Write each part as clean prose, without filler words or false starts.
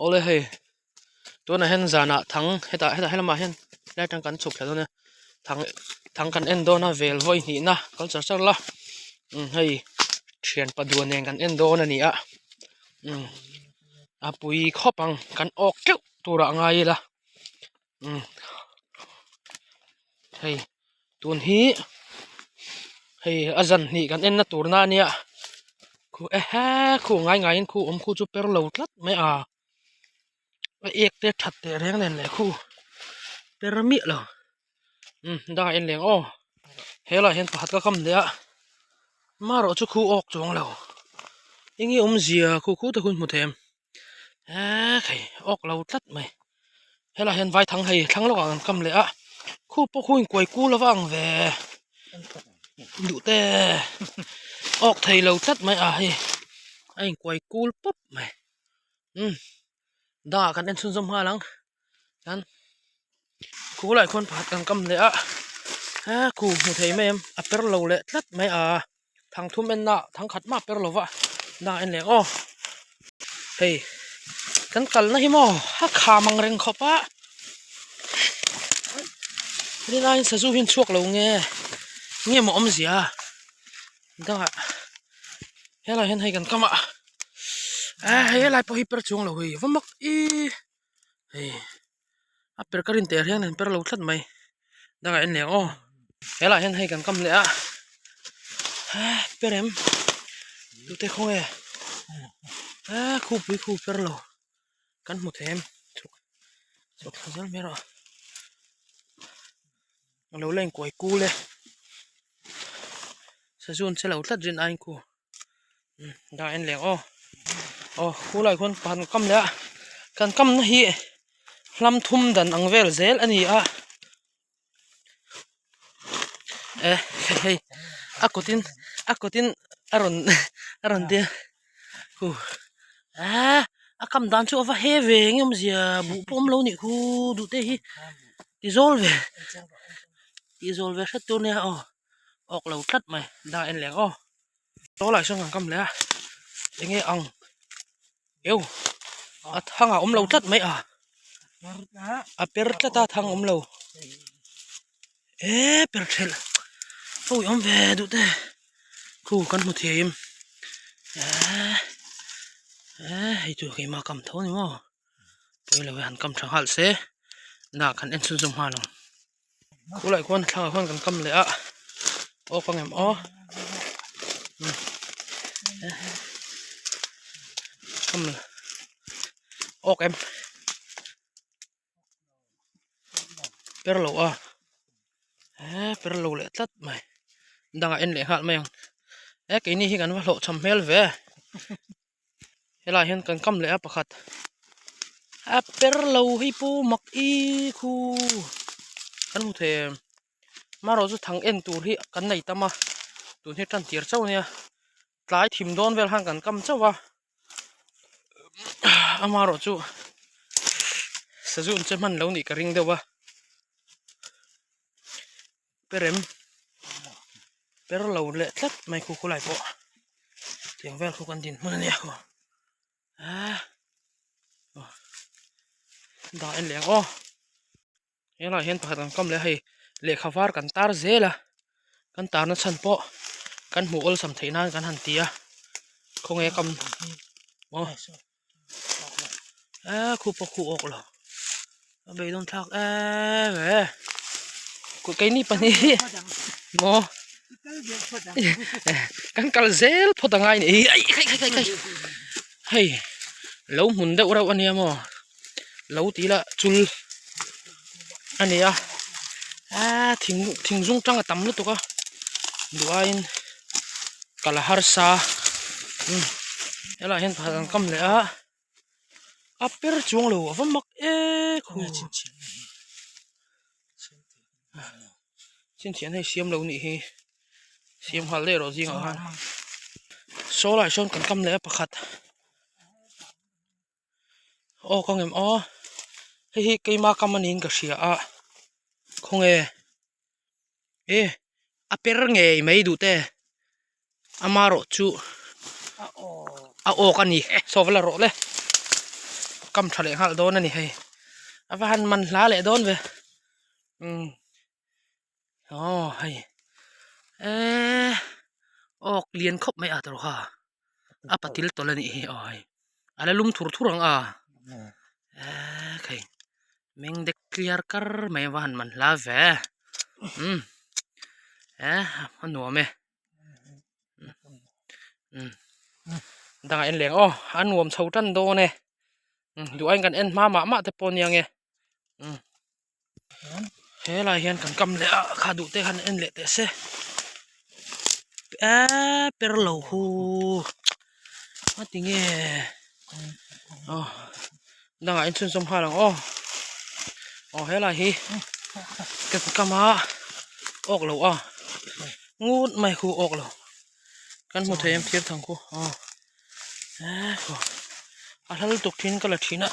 Awle hei tunah hian zanah thang hetah hetah helamah hian helai atang kan chhuk thla dawn a thang thang kan en dawn a vel vawi hnihna kal char char la umm hei thian paduan nen kan en dawn a ni a umm a pui khawp ang kan awk teuh turah ngai ila umm hei tun hi hei a zan hnih kan en na tur na ania khu ehe khu ngai ngai in khu awm khu chu per lo tlat mai a a ek te that teh reng nen leh khu per miah lo umm dangah en leng aw helaiah hian pakhat ka kam leh a marawh chu khu awk chuang lo eng nge awmzia khu khu te khu in hmu thei em. Eee hei awk lo tlat mai helaiah hian vaithang hei thlang lawkah kan kam leh a khu pawh khu inkuai kul ava ang ve duh te awk thei lo tlat mai a hei a inkuai kul pawp mai umm dangah kan en chhunzawm nghal ang chuan khu lai khuan pakhat kan kam leh a he khu hmu thei mai em a per lo leh tlat mai a. Thang thum en na thang khat mah per lova na en leh aw hei kan kalna hi maw a kham ang reng khawp a helaiin sazu hi an chhuak lo nge nge maw awmzia dangah helaiah hian hei kan kam a eh hei helai pawh hi per chuang lo hei va mak ih hei. A per ka rin teh hian an per lo tlat mai dangah en leh ang aw helaiah hian hei kan kam leh a eh per em tute khawnge eh khupui khu per lo kan hmu thei em chhuk chhuk thla zel mai rawh a lo la inkuai kul e sazu an che lo tlat rin aiin khu. Dah en leh ang aw aw khulaiah khuan kan kam leh a kan kamna hi hlam thum dan ang vel zel a ni a eh hei a kut in a kut in a rawn a rawn tia huh eh a kam dan chu a va he ve eng awmzia buh pawh awm lo nih khu duh te hi ti zawl ve ti zawl ve hret tur nia aw awk lo tlat mai dah en leh ang aw. Chaw lai sawn kan kam leh a enge ang eu a thang a awm lo tlat mai a a per tlat a thang awm lo eh per thelh pawi awm ve duh te khu kan hmu thei em eh eh hei chu keimah kam tho a ni maw pawi lo e han kam tha nghal se nah kan en chhunzawm nghal ang. Khulaiah khuan thla khuan kan kam leh a aw ka ngem aw kam awk em per lo a eh per lo leh tlat mai dangah en leh nghal mai ang eh keini hi kan va hlawh cham hmel ve. Helaiah hian kan kam leh a pakhat a per lo hei pawh mak i khu kan hmu thei em marawh chu thang en tur hi kan nei tam a tun hi tan tir chauh a nia tlai thim dawn vel khan kan kam chauh a amarawh chu sazu an che hman lo nih ka ring deuh a perem per lo leh tlat mai khu khulai pawh tiang vel khu kan din hmun ania khu ah dah en leh ang aw helaiah hian pakhat kan kam leh a hei lehkha var kan tar zel a kan tarna chhan pawh kan hmuh awlsam theih nan kan han ti a khawnge kam aw eh khu pawh khu awk lo a beidawn thlak em e keini pahnih hi maw kan kal zel phawt a ngai ni ai khai khai khai khai hei lo hmun deuh reuh a nia maw lo tih lah chul a ni a ah thing thing zung tang a tam lutuk a duh aiin kal a harsa umm helaiah hian pakhat an kam leh a a per chuang lo a va mak ek hu chhinchhiah hei siam lo nih hi siam nghal daih rawh zingah khan saw laiah sawn kan kam leh a pakhat. Aw ka ngem aw hei hi keima kam aniin ka hria a khawnge e a per ngei mai duh te amarawh chu a awk a ni saw va la rawh le. Kam tha leh nghal dawn a ni hei. A va han man hla leh dawn ve. Umm aw hei eee awk lian khawp mai a tawrh kha a patil tawlh a nih hi aw hei a la lum thur thur ang a eee khei meng dek clear kar mai a va han man hla ve umm eh a nuam e. Dangah en leng aw a nuam chho tan dawn e duh aiin kan en hma mah mah te pawh a nia nge helai hian kan kam leh a kha duh te khan en leh teh se eee per lo hu a ti nge aw dangah in chhunzawm nghal ang aw aw helai hi kan kam a awk lo a ngut mai khu awk lo kan hmu thei em thir thang khu aw a hla lutuk thin ka la thin a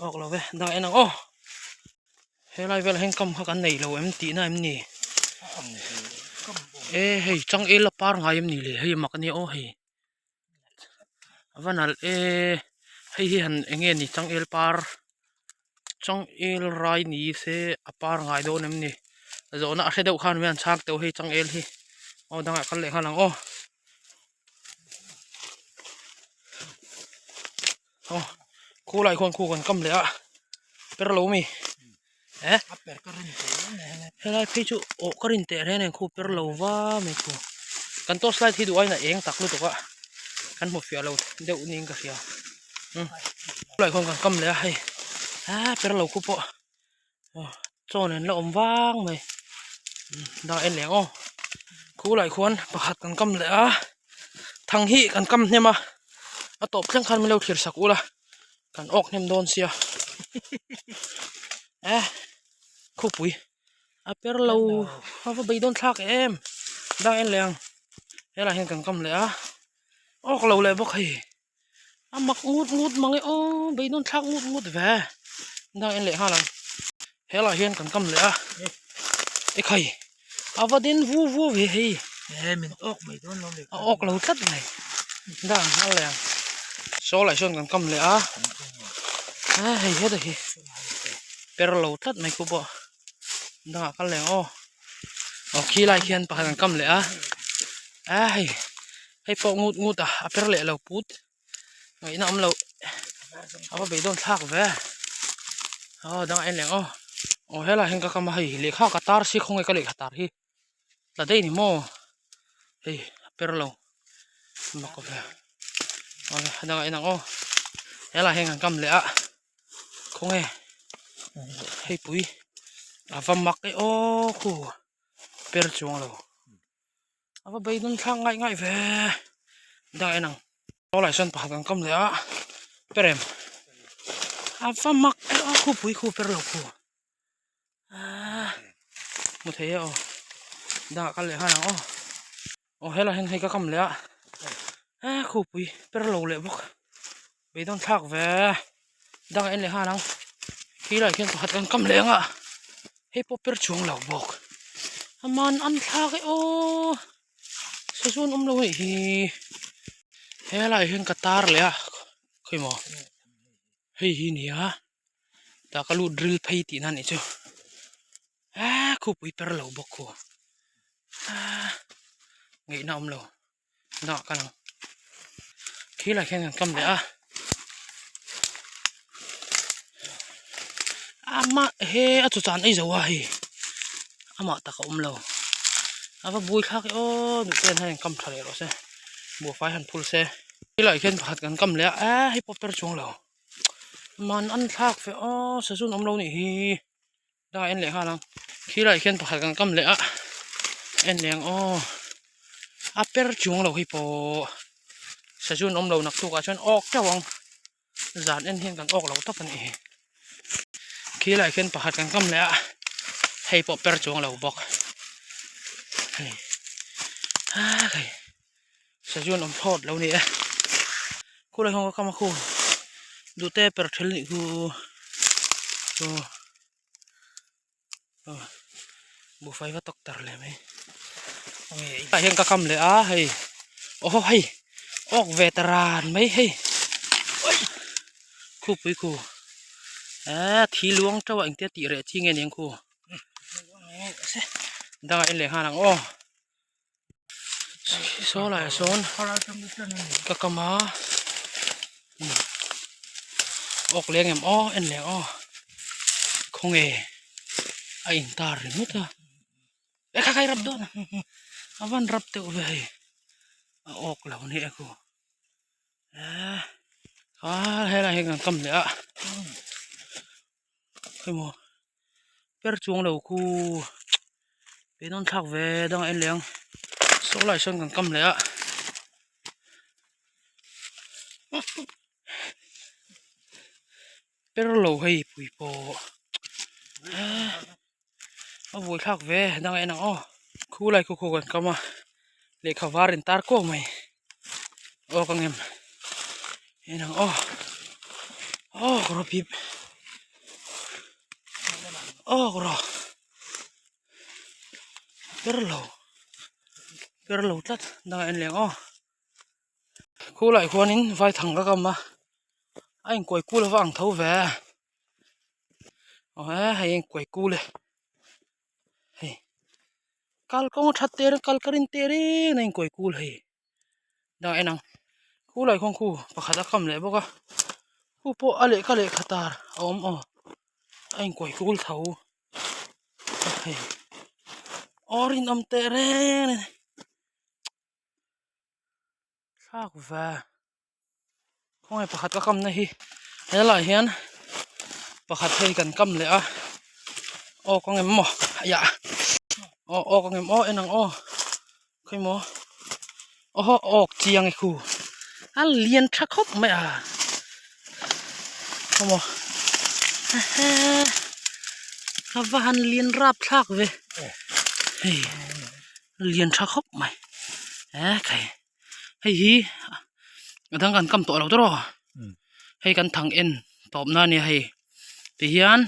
awk lo ve dang en ang aw helai velah hian kam kha kan nei lo em tihna em ni e hei changel a par ngai em ni le hei mak ania aw hei. A va nalh e hei hi han eng nge ni changel par changel rai ni se a par ngai dawn em ni zawhna a hre deuh khan mai an chhang teuh hei changel hi aw dangah kal leh nghal ang aw aw khulai khuan khu kan kam leh a per lo mi. Eh? A per ka rin teh reng nen e. Helai phei chu awh ka rin teh reng nen khu per lo va mai khu. Kan torch light hi duh aiin a eng tak lutuk a. Kan hmu fiah lo deuh niin ka hria. Um. Khulai khawn kan kam leh a hei. Ah per lo khu pawh. Aw chaw nen la awm vang mai. Dah en leh ang aw. Khulai khuan pakhat kan kam leh a. Thang hi kan kam hnem a. A tawp thleng khan min lo thlir sak ula. Kan awk hnem dawn sia eh khupui a per lo a va bei dawn thlak em dang en leh ang helai hian kan kam leh a awk lo leh bawk hei a mak ngut ngut mang e aw bei dawn thlak ngut ngut ve dang en leh nghal ang helai hian kan kam leh a ekhai a va din vu vu ve hei e min awk mai dawn lo a awk lo tlat mai dang nghal leh ang saw lai sawn kan kam leh a a hei heta hi per lo tlat mai khu pawh dangah kal leh ang aw aw khi lai khian pakhat kan kam leh a a hei hei pawh ngut ngut a a per leh lo put. Ngaihna awm loh a va beidawn thlak ve aw dang a en leh ang aw aw helai hian ka kam a hei lehkha ka tar si khawnge ka lehkha tar hi tla daih ni maw hei a per lo mak ve aw a dang a en ang aw helai hian kan kam leh a khawnge hei pui a va mak e aw khu per chuang lo. A va beidawn thlak ngaih ngaih ve dang en ang aw lai sawn pakhat kan kam leh a perem a va mak e aw khupui khu per lo khu aaa hmu thei e aw dangah kal leh nghal ang aw aw helai hian hei ka kam leh a eh khupui per lo leh bawk beidawn thlak ve dangah en leh nghal ang khilai khian pakhat kan kam leh ang a hei pawh per chuang lo bawk a man an thlak e aw sazawn awm lo anih hi helai hian ka tar leh a khawi maw hei hi a ni a tah ka lut ril phei tihna anih chu eee khupui per lo bawk khu aaa ngaihna awm lo. Dah ka lang khilai khian kan kam leh a amah he a chu chan ei zo a hei amah tak a awm lo a va bui thlak e aw duh ten hian kam tha leh rawh se buhfai han phul se khilai khian pakhat kan kam leh a eh hei pawh per chuang lo man an thlak ve aw sazun awm lo nih hi. Dangah en leh nghal ang khilaiah khian pakhat kan kam leh a en leh ang aw a per chuang lo hi pawh sazun awm lo naktuk ah chuan awk teuh ang zan en hian kan awk lo tawp a nih hi khilaiah khian pakhat kan kam leh a hei pawh per chuang lo bawk hei aa hei sazun awm thlawt lo ni e khulai ho ka kam a khu duhte per thil nih khu aw aw buhfai va tawk tar leh mai tah hian ka kam leh a hei aw hei awk ve ta ran mai hei. Khupui khu eee thi luang teuh a engtia tih reh chi nge ni ang khu dangah en leh nghal ang aw saw laiah sawn ka kam a awk leng em aw en leh aw khawnge a intar ringawt a e kha kha i rap dawn a a van rap deuh ve hei a awk lo nia e khu. Eee ah helai hi kan kam leh a emaw per chuang lo khu pe nawn thlak ve dang a en leh ang saw lai sawn kan kam leh a per lo hei pui pawh eee a buai thlak ve dang a en ang aw khu lai khu khu kan kam a lehkha var in tar kuau mai aw ka ngem en ang aw aw ka rawh pip aw ka rawh per lo per lo tlat dang a en leh ang aw khu lai khuanin vaithang ka kam a a inkuai kul ava ang tho ve. Aw he hei a inkuai kul e hei kalkawng a that teh reng kal ka rin teh reng a inkuai kul hei dang en ang khu lai khuan khu pakhat a kam leh bawk a khu pawh a lehkha lehkha tar a awm aw a inkuai kul tho hei aw rinawm teh reng a ni thlak ve. Khawnge pakhat ka kamna hi helaiah hian pakhat hei kan kam leh a aw ka ngem maw aiah aw aw ka ngem aw en ang aw khawi maw aw awk chiang e khu a lian tha khawp mai a khaw maw a va han lian rap thlak ve hei lian tha khawp mai e khai. Hei hi a dang kan kam tawh lo tawh hei kan thang en tawp na ania hei tihian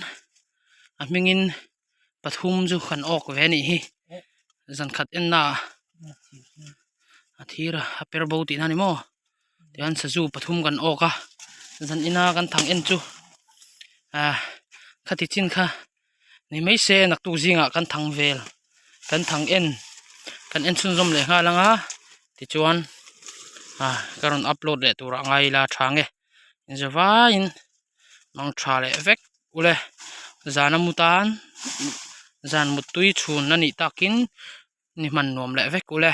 a hmingin pathum chu kan awk ve anih hi zan khat en naah a thir a per bo tihna a ni maw tihian sazu pathum kan awk a zan ina kan thang en chu ah khati chin kha. Ni mai se naktuk zingah kan thang vel kan thang en kan en chhunzawm leh nghal ang a tichuan ah ka rawn upload leh turah ngai ila tha nge inzavaiin mang tha leh vek ule zan a mu tan zan muttui chhun a nih takin ni hman nuam leh vek ule.